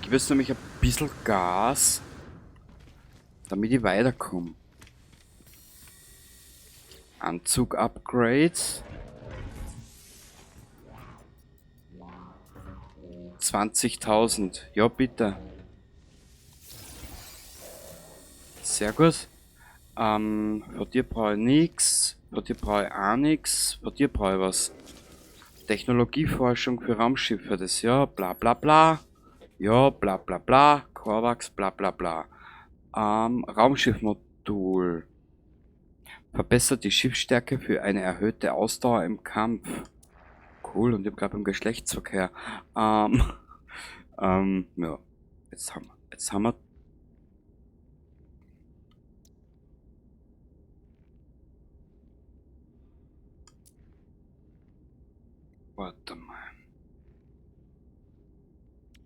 gebe jetzt nämlich ein bisschen Gas, damit ich weiterkomme. Anzug-Upgrades. 20.000. Ja, bitte. Sehr gut. Von dir brauche ich nix. Von dir brauche ich auch nix. Von dir brauche ich was. Technologieforschung für Raumschiffe, das ja, bla bla bla. Ja, bla bla bla. Korvax, bla bla bla. Raumschiffmodul. Verbessert die Schiffsstärke für eine erhöhte Ausdauer im Kampf. Cool, und ich hab grad beim Geschlechtsverkehr. Ja. Jetzt haben wir Warte mal.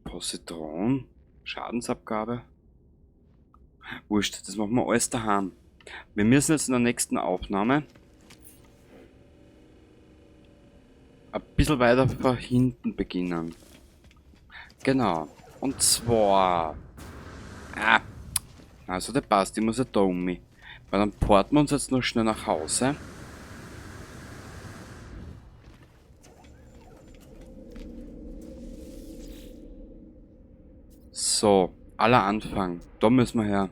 Positron. Schadensabgabe. Wurscht, das machen wir alles daheim. Wir müssen jetzt in der nächsten Aufnahme ein bisschen weiter von hinten beginnen. Genau. Und zwar... Ah, also der passt, ich muss ja da um mich. Weil dann porten wir uns jetzt noch schnell nach Hause. So, aller Anfang. Da müssen wir her.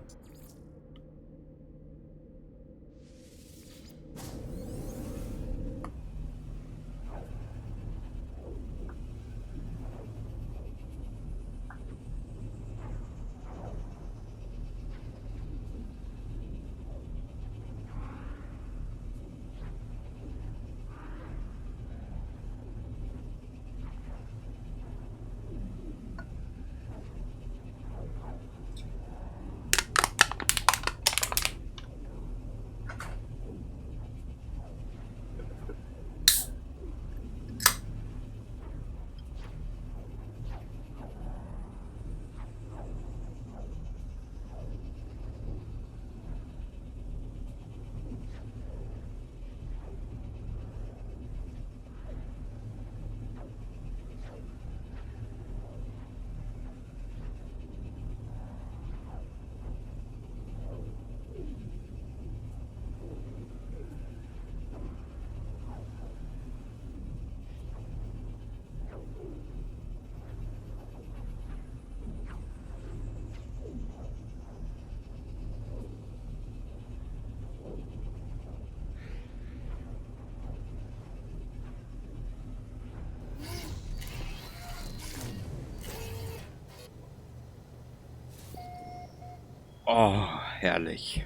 Oh, herrlich.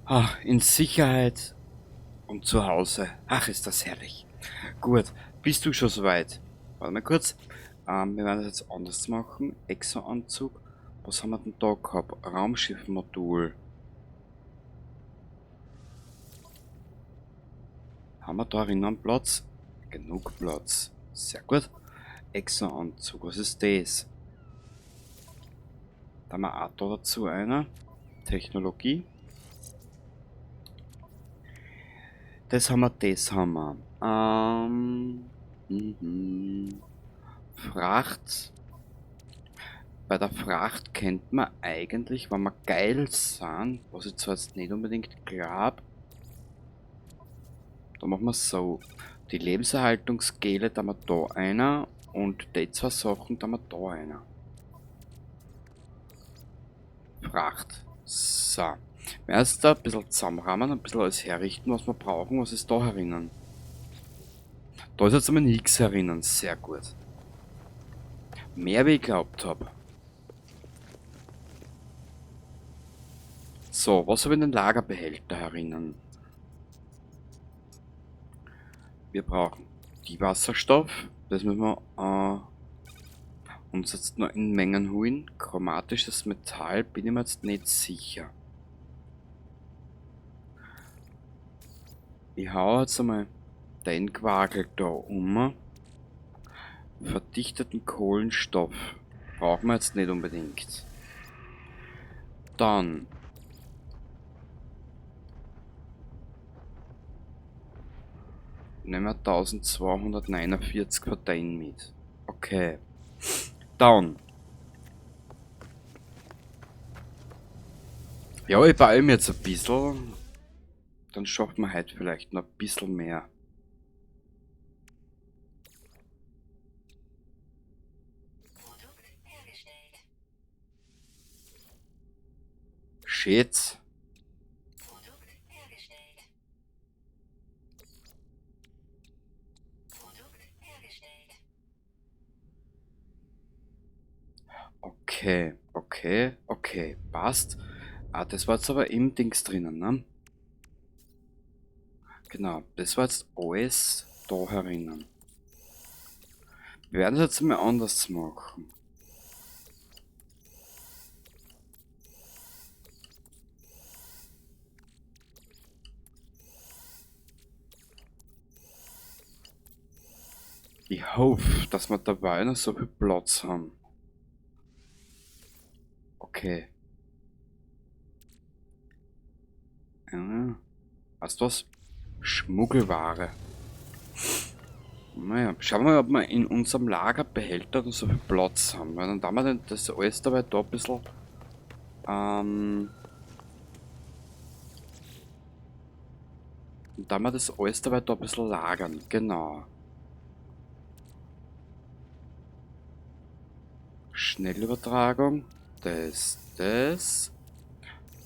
Ach, in Sicherheit und zu Hause. Ach, ist das herrlich. Gut, bist du schon soweit? Warte mal kurz. Wir werden das jetzt anders machen. Exo-Anzug. Was haben wir denn da gehabt? Raumschiffmodul. Haben wir da drinnen Platz? Genug Platz. Sehr gut. Exo-Anzug. Was ist das? Da haben wir auch da dazu eine. Technologie. Das haben wir, das haben wir. Fracht. Bei der Fracht kennt man eigentlich, wenn wir geil sind, was ich zwar jetzt nicht unbedingt glaub, da machen wir so. Die Lebenserhaltungsgele, da haben wir da einer und die zwei Sachen, da haben wir da einer. Fracht. So. Wir werden jetzt da ein bisschen zusammenrahmen, ein bisschen alles herrichten, was wir brauchen. Was ist da herinnen? Da ist jetzt einmal nichts herinnen. Sehr gut. Mehr wie ich geglaubt hab. So, was hab ich in den Lagerbehälter herinnen? Wir brauchen die Wasserstoff. Das müssen wir uns jetzt noch in Mengen holen. Chromatisches Metall bin ich mir jetzt nicht sicher. Ich hau jetzt einmal den Quagel da um. Verdichteten Kohlenstoff brauchen wir jetzt nicht unbedingt. Dann nehmen wir 1249 Parteien mit. Okay. Down. Ja, ich beeile mich jetzt ein bisschen. Dann schaffen wir heute vielleicht noch ein bisschen mehr. Produkt hergestellt. Shit. Produkt hergestellt. Produkt hergestellt. Okay, okay, okay, passt. Ah, das war jetzt aber im Dings drinnen, ne? Genau, das war jetzt alles da herinnen. Wir werden es jetzt mal anders machen. Ich hoffe, dass wir dabei noch so viel Platz haben. Okay. Ja. Weißt du was? Schmuggelware. Naja, schauen wir mal, ob wir in unserem Lagerbehälter noch so viel Platz haben. Weil dann da wir das alles dabei da ein bisschen. Und da wir das alles dabei da ein bisschen lagern. Genau. Schnellübertragung. Das, das.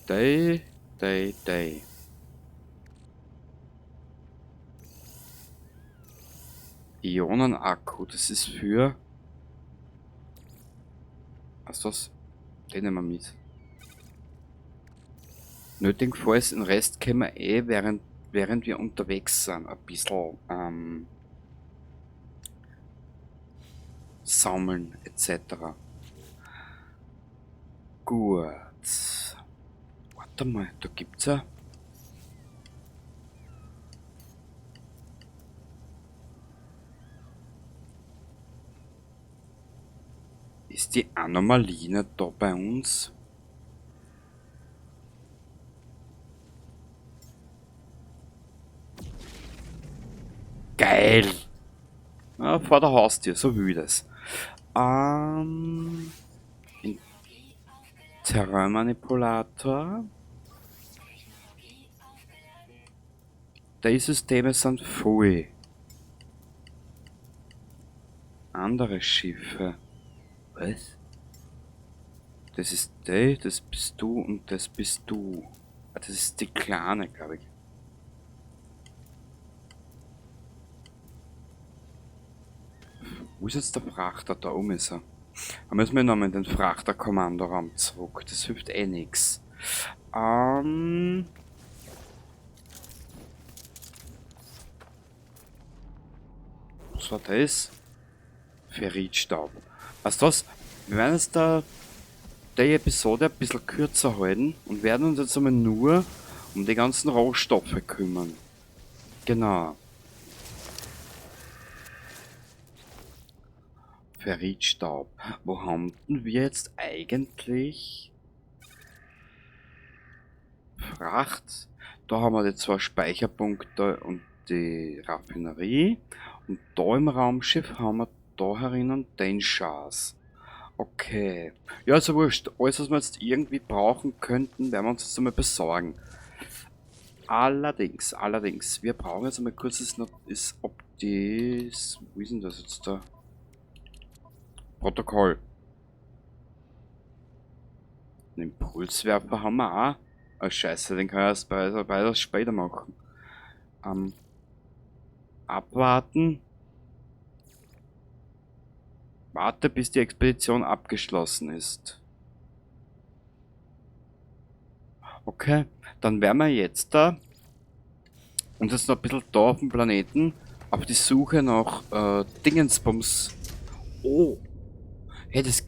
Day, day, day. Ionenakku, das ist für... Was ist das? Den nehmen wir mit. Nötigenfalls, den Rest können wir eh, während wir unterwegs sind, ein bisschen sammeln, et cetera. Gut. Warte mal, da gibt's ja... Ist die Anomalie nicht da bei uns? Geil! Ja, vor der Haustür, so will ich das. Terrainmanipulator. Die Systeme sind voll. Andere Schiffe. Was? Das ist die, das bist du und das bist du. Ah, das ist die Kleine, glaub ich. Wo ist jetzt der Frachter? Da oben ist er. Da müssen wir nochmal in den Frachter-Kommandoraum zurück. Das hilft eh nix. Was war das? Ferritstaub. Weißt du was? Wir werden jetzt da die Episode ein bisschen kürzer halten und werden uns jetzt einmal nur um die ganzen Rohstoffe kümmern. Genau. Ferritstaub. Wo haben denn wir jetzt eigentlich Fracht? Da haben wir die zwei Speicherpunkte und die Raffinerie. Und da im Raumschiff haben wir da herinnen den Schatz. Okay. Ja, ist ja wurscht. Alles, was wir jetzt irgendwie brauchen könnten, werden wir uns jetzt einmal besorgen. Allerdings, wir brauchen jetzt einmal kurz das noch, ist, ob das, wo ist denn das jetzt da? Protokoll. Einen Impulswerfer haben wir auch. Oh, scheiße, den kann ich erst bei später machen. Abwarten. Warte, bis die Expedition abgeschlossen ist. Okay, dann werden wir jetzt da und jetzt noch ein bisschen da auf dem Planeten auf die Suche nach Dingensbums. Oh! Hey, das...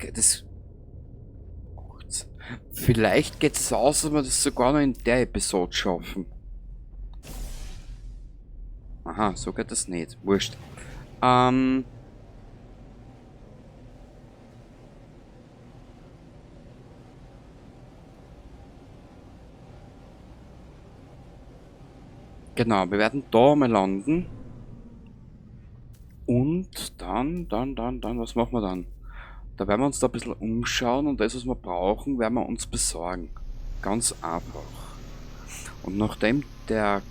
Vielleicht geht es aus, dass wir das sogar noch in der Episode schaffen. Aha, so geht das nicht. Wurscht. Genau, wir werden da mal landen. Und dann, was machen wir dann? Da werden wir uns da ein bisschen umschauen und das, was wir brauchen, werden wir uns besorgen. Ganz einfach. Und nachdem der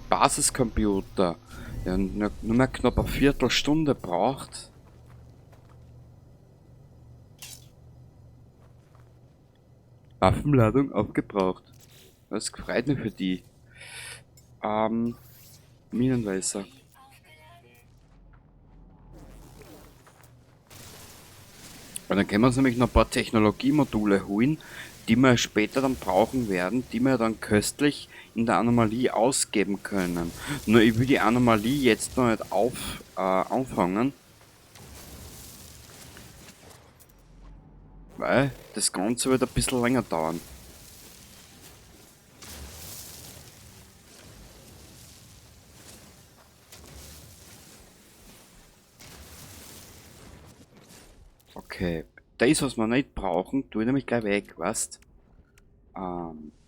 Basiscomputer ja nur mehr knapp eine Viertelstunde braucht, Waffenladung aufgebraucht. Das freut mich für die. Minenweißer. Weil dann können wir uns nämlich noch ein paar Technologiemodule holen, die wir später dann brauchen werden, die wir dann köstlich in der Anomalie ausgeben können. Nur ich will die Anomalie jetzt noch nicht anfangen. Weil das Ganze wird ein bisschen länger dauern. Okay, das, was wir nicht brauchen, tue ich nämlich gleich weg, weißt?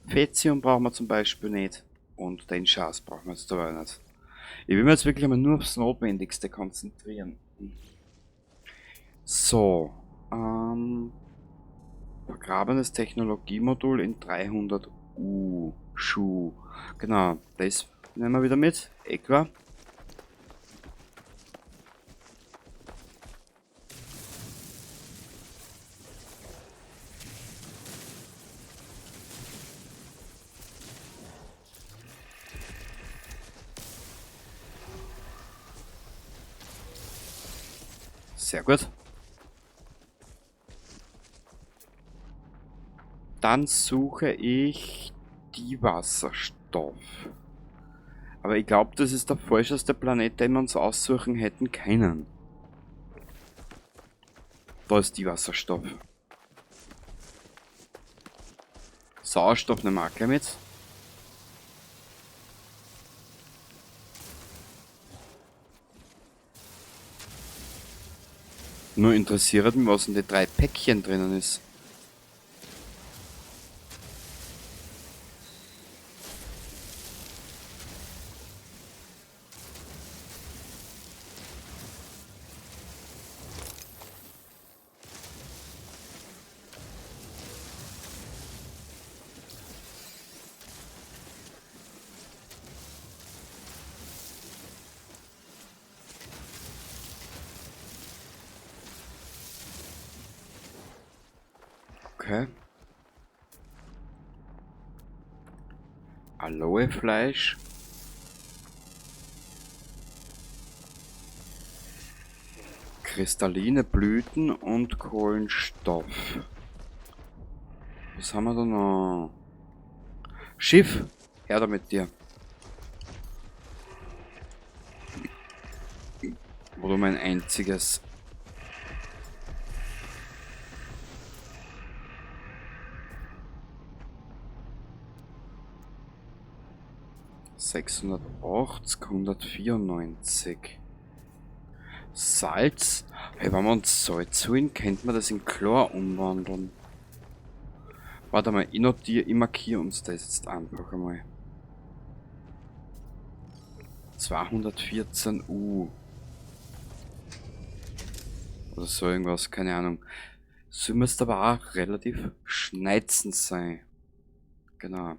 Fetium brauchen wir zum Beispiel nicht und den Schatz brauchen wir jetzt dabei nicht. Ich will mir jetzt wirklich einmal nur aufs Notwendigste konzentrieren. So, vergrabenes Technologiemodul in 300 U, Schuh. Genau, das nehmen wir wieder mit, eh klar. Sehr gut. Dann suche ich die Wasserstoff. Aber ich glaub, das ist der falscheste Planet, den wir uns aussuchen hätten können. Da ist die Wasserstoff. Sauerstoff nehmen wir auch gleich mit. Nur interessiert mich, was in den 3 Päckchen drinnen ist. Okay. Aloe-Fleisch. Kristalline Blüten und Kohlenstoff. Was haben wir da noch? Schiff! Her da mit dir. Oder mein einziges. 680, 194. Salz. Hey, wenn wir uns Salz holen, könnte man das in Chlor umwandeln. Warte mal, ich notiere, ich markiere uns das jetzt einfach einmal. 214 U. Oder so irgendwas, keine Ahnung. So müsste aber auch relativ schneizend sein. Genau.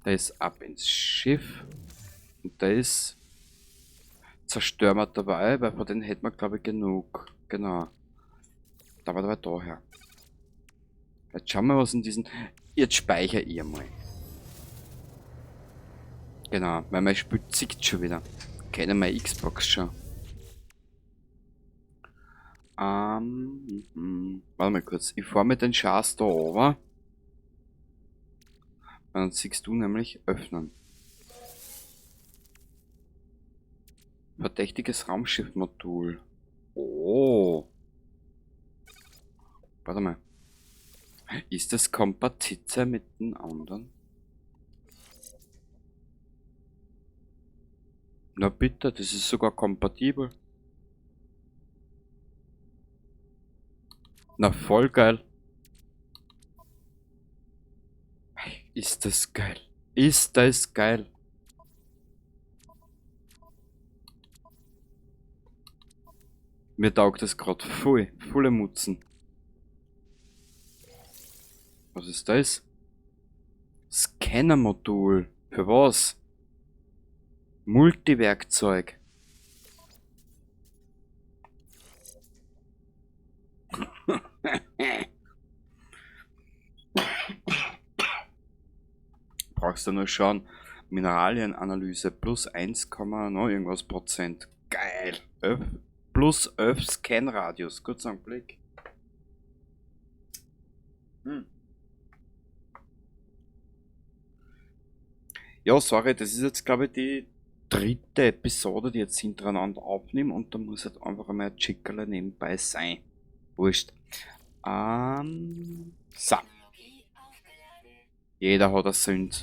Da ist ab ins Schiff. Und da ist zerstören wir dabei, weil von denen hätten wir, glaub ich, genug. Genau. Da war dabei daher. Jetzt schauen wir, was in diesen... Jetzt speichere ich einmal. Genau, weil mein Spiel zickt schon wieder. Kenne meine Xbox schon. Warte mal kurz. Ich fahr mit den Scheiß da runter. Dann siehst du nämlich öffnen. Verdächtiges Raumschiffmodul. Oh. Warte mal. Ist das kompatibel mit den anderen? Na bitte, das ist sogar kompatibel. Na voll geil. Ist das geil. Ist das geil. Mir taugt das grad voll. Volle Mutzen. Was ist das? Scanner-Modul. Für was? Multiwerkzeug. Brauchst du nur schauen. Mineralienanalyse plus 1, noch irgendwas Prozent. Geil. 11, plus 11 Scan-Radius. Kurzer Augenblick. Ja, sorry, das ist jetzt, glaube ich, die dritte Episode, die ich jetzt hintereinander aufnehme, und da muss halt einfach einmal ein Chickerle nebenbei sein. Wurscht. So. Jeder hat eine Sünde.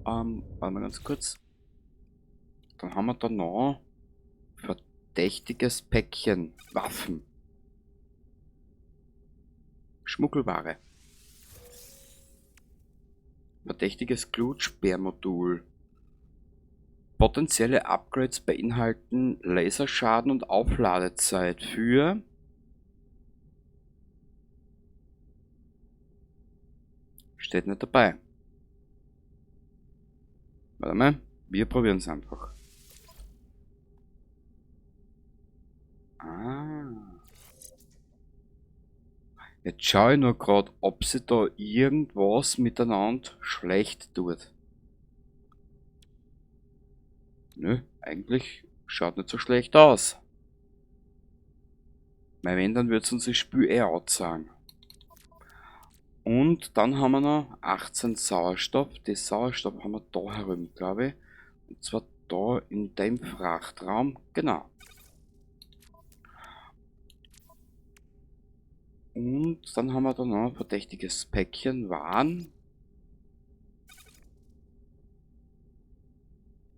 Warte mal ganz kurz. Dann haben wir da noch verdächtiges Päckchen. Waffen. Schmuggelware. Verdächtiges Glutsperrmodul. Potenzielle Upgrades beinhalten Laserschaden und Aufladezeit für steht nicht dabei. Warte mal, wir probieren es einfach. Ah. Jetzt schaue ich nur grad, ob sie da irgendwas miteinander schlecht tut. Nö, eigentlich schaut nicht so schlecht aus. Weil wenn, dann wird's uns das Spiel eh anzeigen. Und dann haben wir noch 18 Sauerstoff. Das Sauerstoff haben wir da herum, glaube ich. Und zwar da in dem Frachtraum. Genau. Und dann haben wir da noch ein verdächtiges Päckchen Waren.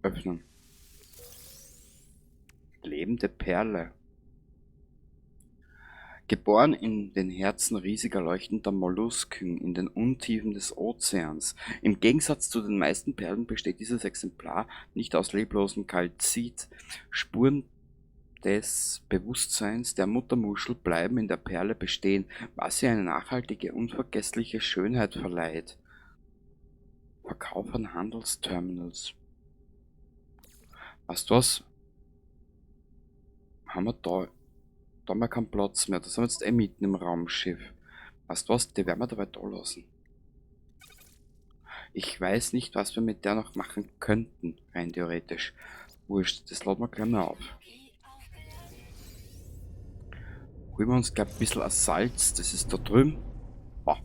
Öffnen. Lebende Perle. Geboren in den Herzen riesiger leuchtender Mollusken in den Untiefen des Ozeans. Im Gegensatz zu den meisten Perlen besteht dieses Exemplar nicht aus leblosem Kalzit. Spuren des Bewusstseins der Muttermuschel bleiben in der Perle bestehen, was ihr eine nachhaltige, unvergessliche Schönheit verleiht. Verkauf an Handelsterminals. Weißt du was? Haben wir da... Da haben wir keinen Platz mehr. Das haben wir jetzt eh mitten im Raumschiff. Weißt du was? Die werden wir dabei da lassen. Ich weiß nicht, was wir mit der noch machen könnten, rein theoretisch. Wurscht, das laden wir gleich mal auf. Holen wir uns gleich ein bisschen Salz, das ist da drüben. Boah.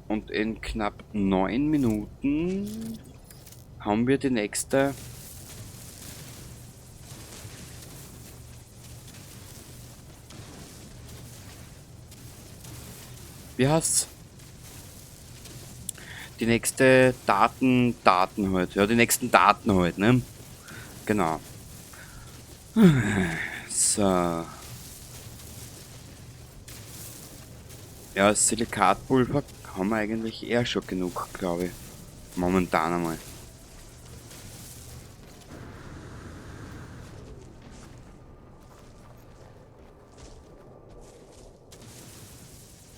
Und in knapp 9 Minuten haben wir die nächste Wie heißt's? Die nächste Daten halt. Ja, die nächsten Daten halt, ne? Genau. So. Ja, Silikatpulver haben wir eigentlich eher schon genug, glaube ich. Momentan einmal.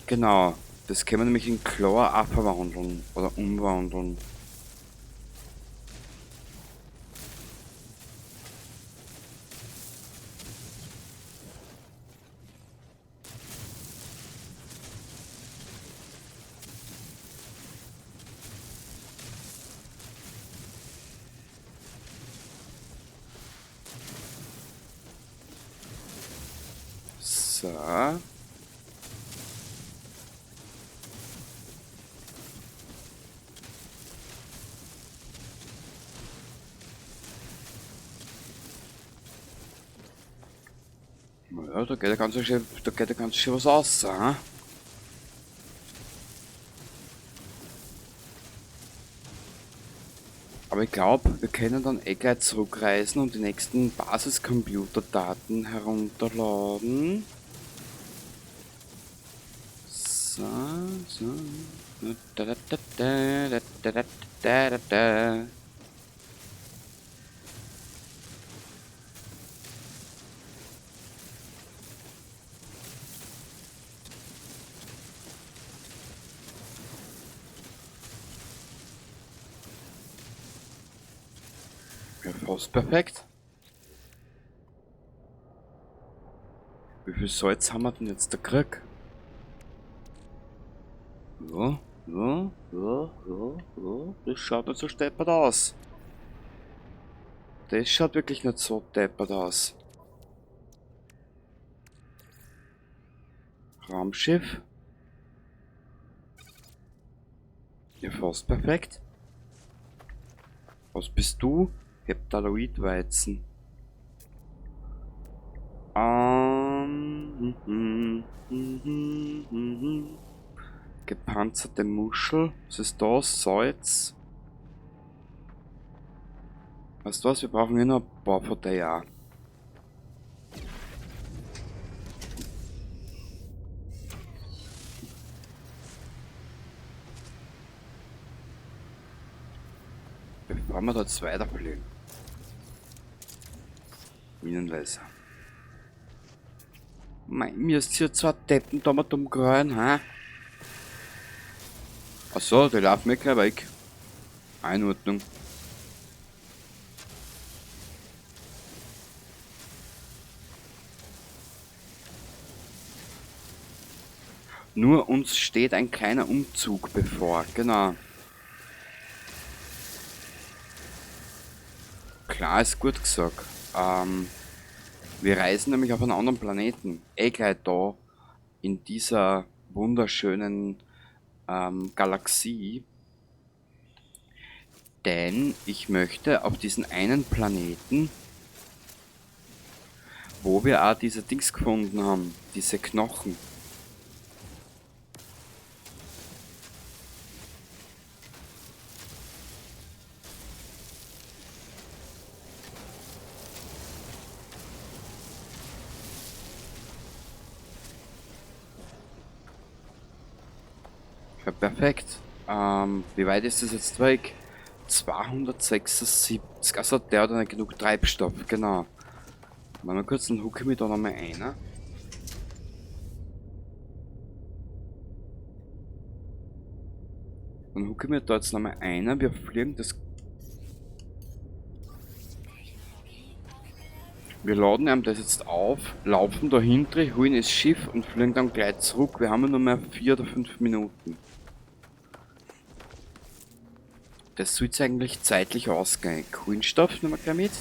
Genau, das können wir nämlich in Chlor auch verwandeln oder umwandeln. So. Ja, da geht ja ganz schön, da geht ja ganz schön was aus, hä? Aber ich glaube, wir können dann eh gleich zurückreisen und die nächsten Basiscomputerdaten herunterladen. So, so. Da, da, da, da, da, da, da, da, da. Ja, fast perfekt. Wie viel Salz haben wir denn jetzt da gekriegt? Ja, ja, ja, ja, ja. Das schaut nicht so steppert aus. Das schaut wirklich nicht so deppert aus. Raumschiff. Ja, fast perfekt. Was bist du? Heptaloidweizen. Gepanzerte Muschel. Was ist das? Salz. Weißt du was? Wir brauchen hier noch ein paar von der auch. Bevor wir da jetzt weiterfliegen. Minenlaser. Mei, mir ist hier zwei Deppen da mal dumm gerein, hä? Achso, die laufen mir gleich weg. Einordnung. Nur uns steht ein kleiner Umzug bevor, genau. Klar ist gut gesagt. Wir reisen nämlich auf einen anderen Planeten. Eh gleich da in dieser wunderschönen Galaxie. Denn ich möchte auf diesen einen Planeten, wo wir auch diese Dings gefunden haben, diese Knochen. Ja, perfekt. Wie weit ist das jetzt weg? 276. Also der hat nicht genug Treibstoff, genau. Mal kurz, dann hucke ich mich da nochmal ein. Dann hucke ich mir da jetzt nochmal ein. Wir fliegen das. Wir laden ihm das jetzt auf, laufen dahinter, holen das Schiff und fliegen dann gleich zurück. Wir haben ja nur mehr 4 oder 5 Minuten. Das soll's eigentlich zeitlich ausgehen. Kohlenstoff nehmen wir gleich mit.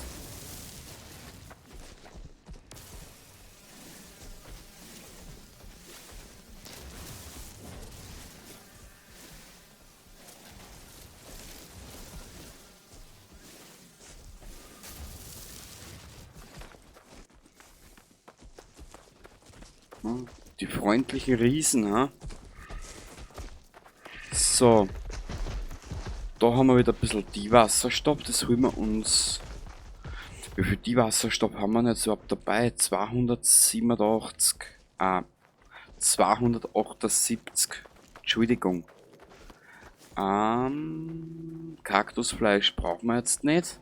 Die freundlichen Riesen, ha? So. Da haben wir wieder ein bisschen Diwasserstoff, das holen wir uns. Wie viel Diwasserstoff haben wir denn jetzt überhaupt dabei? 287. Ah, 278. Entschuldigung. Kaktusfleisch brauchen wir jetzt nicht.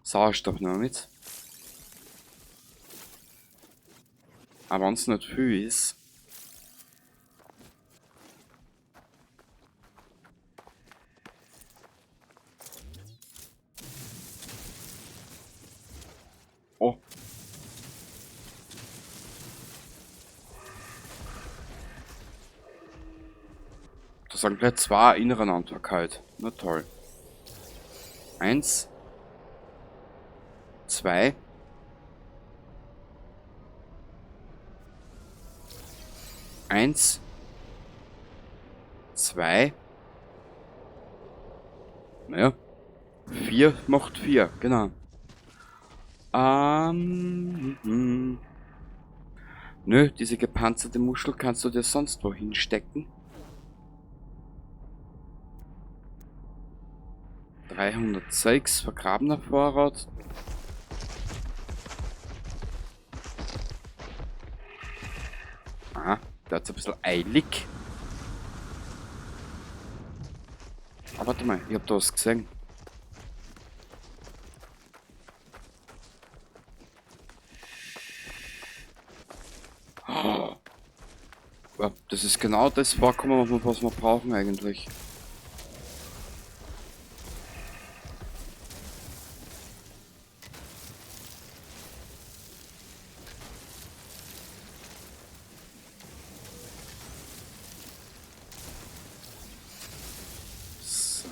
Sauerstoff nehmen wir mit. Aber wenn's nicht viel ist. Oh. Da sind gleich zwei inneren Antwortkeit. Na toll. 1. 2. 1. 2. Naja. 4 macht 4, genau. Nö, diese gepanzerte Muschel kannst du dir sonst wo hinstecken. 306, vergrabener Vorrat. Aha, der hat's ein bisschen eilig. Aber warte mal, ich hab da was gesehen. Oh. Ja, das ist genau das Vorkommen, was wir brauchen eigentlich. So.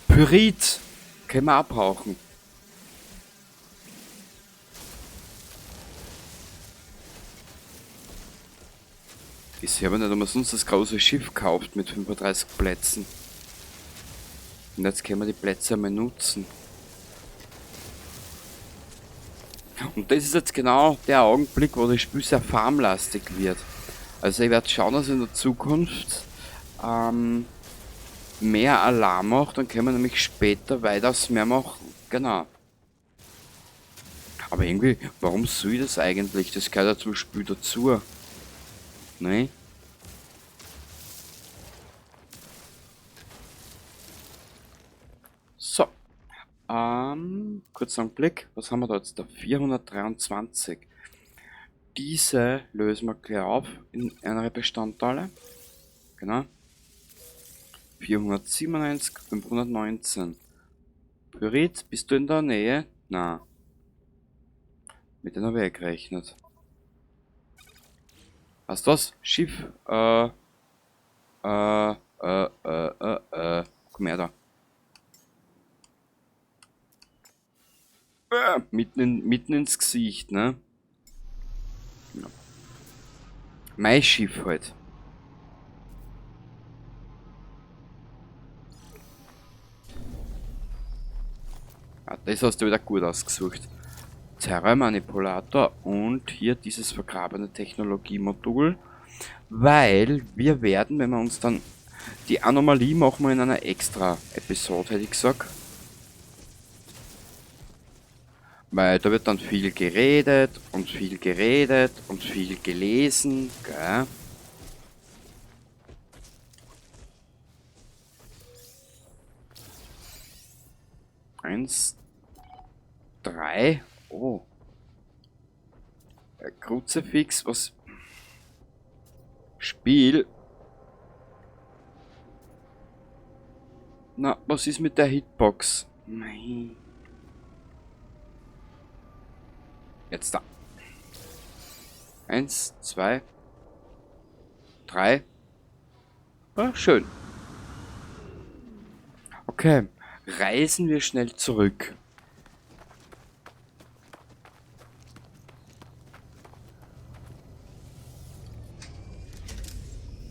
Pyrit können wir auch brauchen. Ich sehe aber nicht umsonst das große Schiff gekauft mit 35 Plätzen. Und jetzt können wir die Plätze einmal nutzen. Und das ist jetzt genau der Augenblick, wo das Spiel sehr farmlastig wird. Also ich werde schauen, dass in der Zukunft mehr Alarm macht, dann können wir nämlich später weitaus mehr machen. Genau. Aber irgendwie, warum soll ich das eigentlich? Das gehört ja zum Spiel dazu. Ne? So. Kurzer Blick. Was haben wir da jetzt? Da 423. Diese lösen wir gleich auf in andere Bestandteile. Genau. 497, 519. Pyrit, bist du in der Nähe? Na. Mit denen habe ich gerechnet. Weißt du was? Schiff. Komm her da. Mitten ins Gesicht, ne? Ja. Mein Schiff halt. Ah, das hast du wieder gut ausgesucht. Terrain-Manipulator und hier dieses vergrabene Technologiemodul. Weil wir werden, wenn wir uns dann... Die Anomalie machen wir in einer extra Episode, hätte ich gesagt. Weil da wird dann viel geredet und viel geredet und viel gelesen, gell? 1, 3, oh. Kruzifix, was? Spiel. Na, was ist mit der Hitbox? Nein. Jetzt da. 1, 2, 3. Ah, schön. Okay. Reisen wir schnell zurück.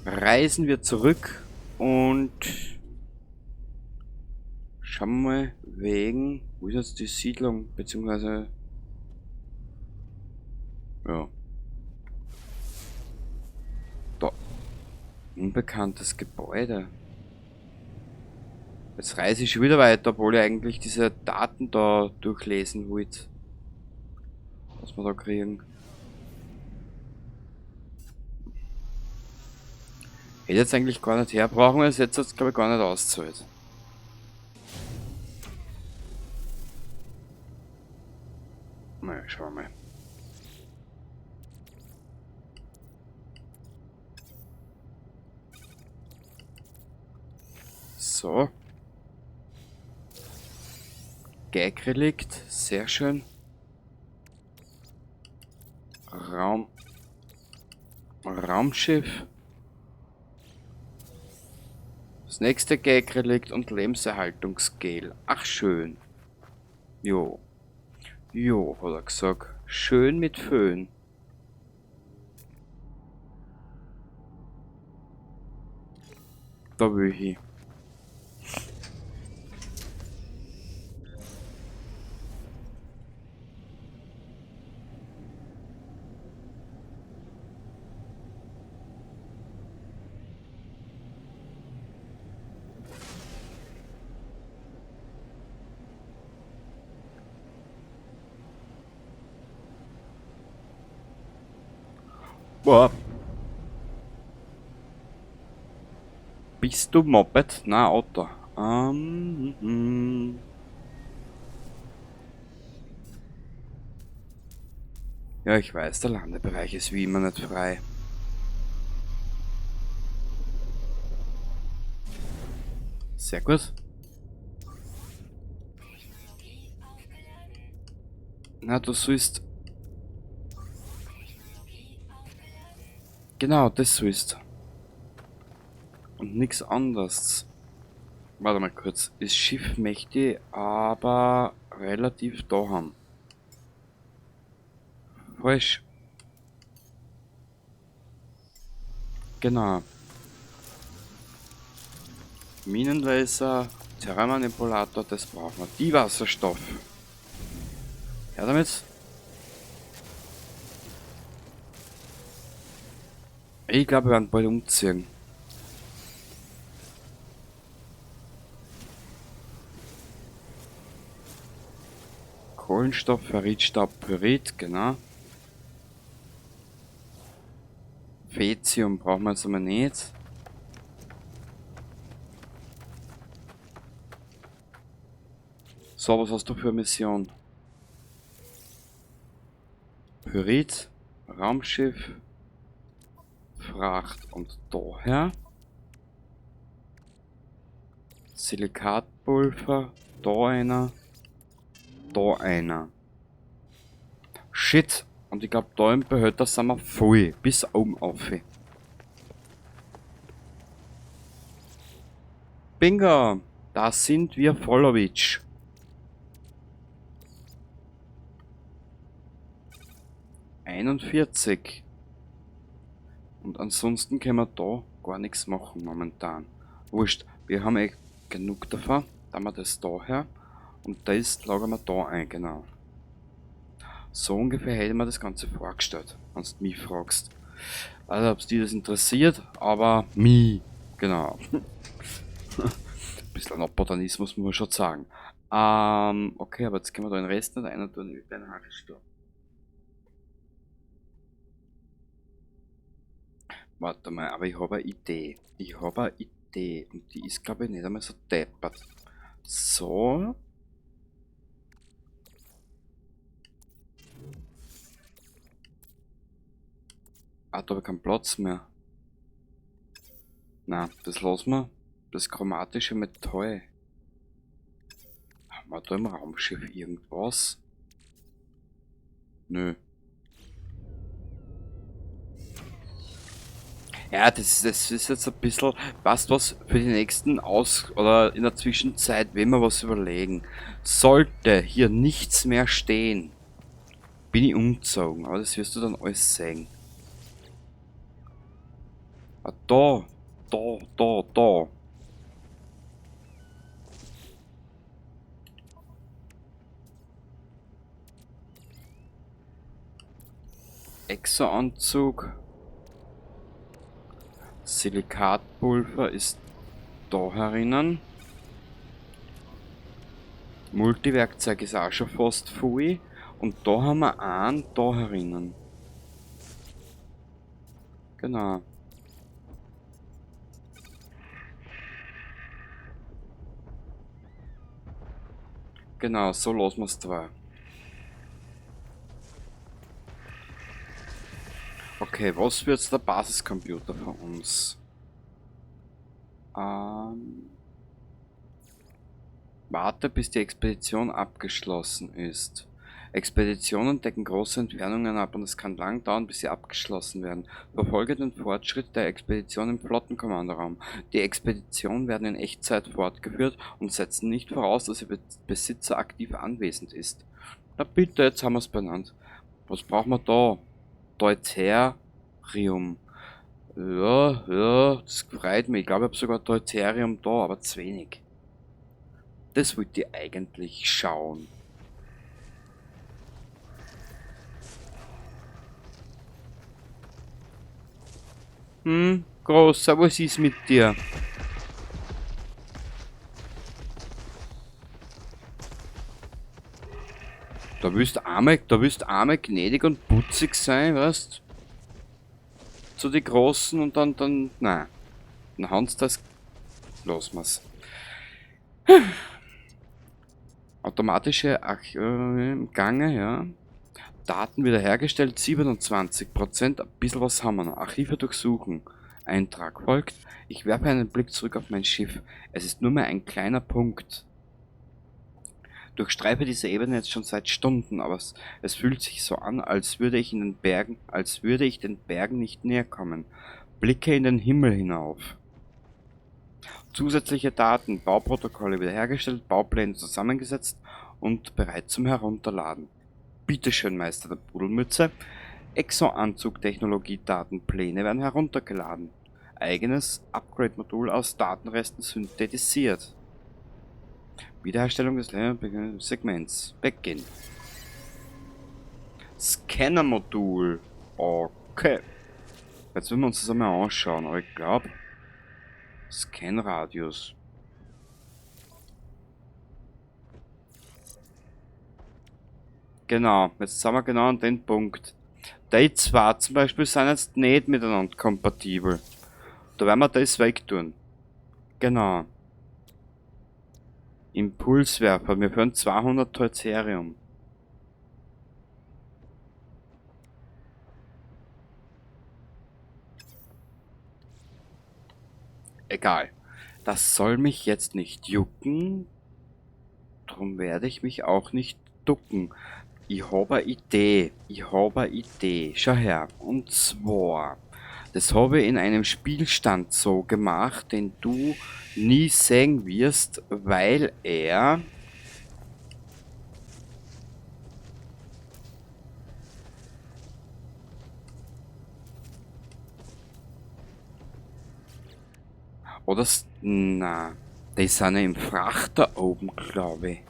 Reisen wir zurück und schauen wir mal wegen, wo ist jetzt die Siedlung, beziehungsweise, ja, da, unbekanntes Gebäude. Jetzt reise ich schon wieder weiter, obwohl ich eigentlich diese Daten da durchlesen wollte. Was wir da kriegen. Hätte jetzt eigentlich gar nicht herbrauchen, weil es jetzt hat's, glaub ich, gar nicht auszahlt. Na, schauen wir mal. So. Gag-Relikt, sehr schön. Raumschiff. Das nächste Gag-Relikt und Lebenserhaltungsgel. Ach schön. Jo. Jo, hat er gesagt. Schön mit Föhn. Da will ich hin. Boah. Bist du Moped? Na, Auto. Ja, ich weiß, der Landebereich ist wie immer nicht frei. Sehr gut. Na, du sollst... Genau, das sollst. Und nix anderes. Warte mal kurz. Das Schiff möchte ich aber relativ da haben. Falsch. Genau. Minenlaser, Terramanipulator, das brauchen wir. Die Wasserstoff. Ja, damit. Ich glaube, wir werden bald umziehen. Kohlenstoff, Ferritstaub, Pyrit, genau. Fetium brauchen wir jetzt einmal nicht. So, was hast du für eine Mission? Pyrit, Raumschiff, Fracht und daher. Silikatpulver, da einer, da einer. Shit! Und ich glaub, da im Behälter sind wir voll, bis oben auf. Bingo! Da sind wir Vollowitsch. 41. Und ansonsten können wir da gar nichts machen momentan. Wurscht, wir haben eh genug davon. Da haben wir das da her. Und das lagern wir da ein, genau. So ungefähr hätte ich mir das Ganze vorgestellt, wenn du mich fragst. Also, ob's dir das interessiert, aber mich, genau. Ein bisschen Opportunismus muss man schon sagen. Okay, aber jetzt können wir da den Rest nicht rein tun, ich bin haarig da. Warte mal, aber ich habe eine Idee. Ich habe eine Idee und die ist, glaub ich, nicht einmal so deppert. So. Ah, da hab ich keinen Platz mehr. Na, das lassen wir. Das chromatische Metall. Haben wir da im Raumschiff irgendwas? Nö. Ja, das ist jetzt ein bisschen, passt was für die nächsten Aus- oder in der Zwischenzeit, wenn wir was überlegen. Sollte hier nichts mehr stehen, bin ich umgezogen, aber das wirst du dann alles sehen. Ah, da, da, da, da. Exo-Anzug. Silikatpulver ist da herinnen. Multiwerkzeug ist auch schon fast voll. Und da haben wir einen da herinnen. Genau. Genau, so lassen wir's zwei. Okay, was wird jetzt der Basiscomputer von uns? Warte, bis die Expedition abgeschlossen ist. Expeditionen decken große Entfernungen ab und es kann lang dauern, bis sie abgeschlossen werden. Verfolge den Fortschritt der Expedition im Flottenkommandoraum. Die Expeditionen werden in Echtzeit fortgeführt und setzen nicht voraus, dass ihr Besitzer aktiv anwesend ist. Na bitte, jetzt haben wir's benannt. Was brauchen wir da? Deuterium. Ja, ja, das freut mich. Ich glaube, ich hab sogar Deuterium da, aber zu wenig. Das wollte ich eigentlich schauen. Großer, was ist mit dir? Da willst du einmal gnädig und putzig sein, weißt? zu den Großen und dann, nein. Dann hauen sie das. Los, was. Automatische im Gange, ja. Daten wiederhergestellt, 27%. Ein bisschen was haben wir noch. Archive durchsuchen. Eintrag folgt. Ich werfe einen Blick zurück auf mein Schiff. Es ist nur mehr ein kleiner Punkt. Durchstreife diese Ebene jetzt schon seit Stunden, aber es fühlt sich so an, als würde ich in den Bergen, als würde ich den Bergen nicht näher kommen. Blicke in den Himmel hinauf. Zusätzliche Daten, Bauprotokolle wiederhergestellt, Baupläne zusammengesetzt und bereit zum Herunterladen. Bitte schön, Meister der Pudelmütze. Exo-Anzug-Technologie, Datenpläne werden heruntergeladen. Eigenes Upgrade-Modul aus Datenresten synthetisiert. Wiederherstellung des Segments. Beginn. Scanner-Modul. Okay. Jetzt müssen wir uns das einmal anschauen, aber ich glaub, Scan-Radius. Genau, jetzt sind wir genau an dem Punkt. Die zwei zum Beispiel sind jetzt nicht miteinander kompatibel. Da werden wir das wegtun. Genau. Impulswerfer, wir führen 200 Deuterium. Egal. Das soll mich jetzt nicht jucken. Drum werde ich mich auch nicht ducken. Ich hab eine Idee. Ich hab eine Idee. Schau her. Und zwar, das habe ich in einem Spielstand so gemacht, den du nie sehen wirst, weil er Oder na, die sind ja im Frachter oben, glaub ich.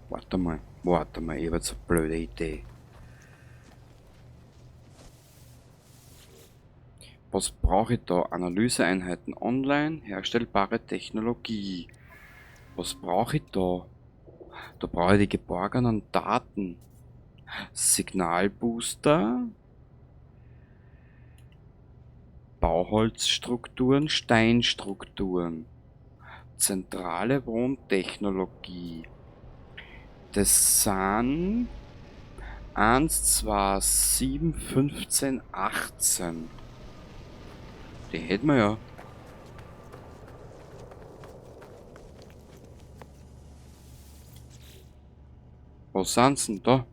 Warte mal, warte mal, ich hab jetzt eine blöde Idee. Was brauche ich da? Analyseeinheiten online, herstellbare Technologie. Was brauche ich da? Da brauche ich die geborgenen Daten. Signalbooster. Bauholzstrukturen, Steinstrukturen. Zentrale Wohntechnologie. Das sind 1, 2, 7, 15, 18. Die hätten wir ja. Wo sind sie denn da?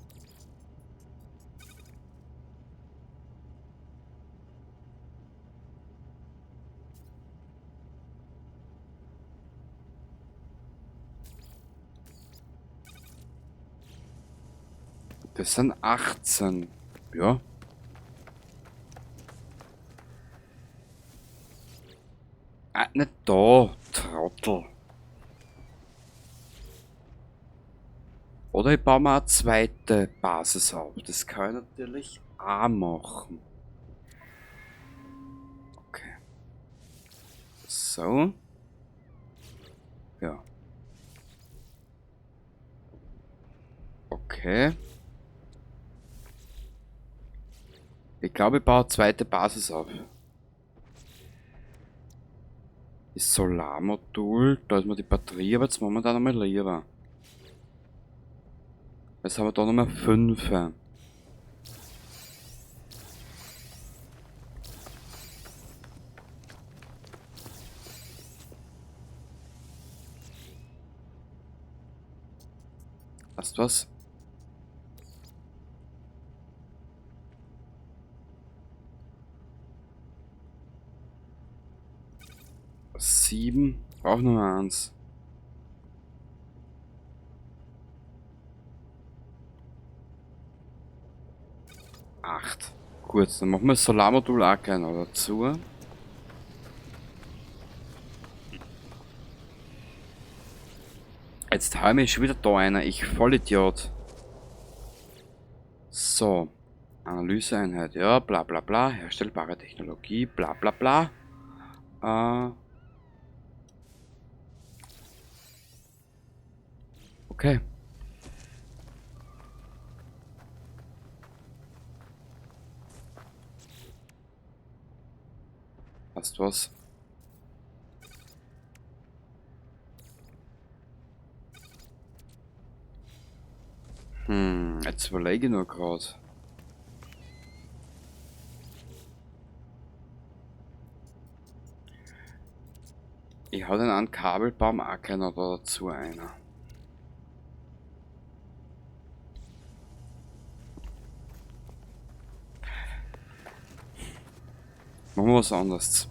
Das sind 18. Ja. Ah, nicht da, Trottel. Oder ich baue mir eine zweite Basis auf. Das kann ich natürlich auch machen. Okay. So. Ja. Okay. Ich glaube, ich baue eine zweite Basis auf. Das Solarmodul, da ist mir die Batterie, aber jetzt machen wir da nochmal lieber. Jetzt haben wir da nochmal 5. Weißt du was? 7. Brauch nur 1. 8. Gut, dann machen wir das Solarmodul auch gleich noch dazu. Jetzt hau ich mich schon wieder da einer, ich Vollidiot. So. Analyseeinheit, ja, bla bla bla. Herstellbare Technologie, bla bla bla. Okay. Weißt was? Jetzt überlege ich nur grad. Ich hau den einen Kabelbaum auch keiner da dazu einer. Machen wir was anderes.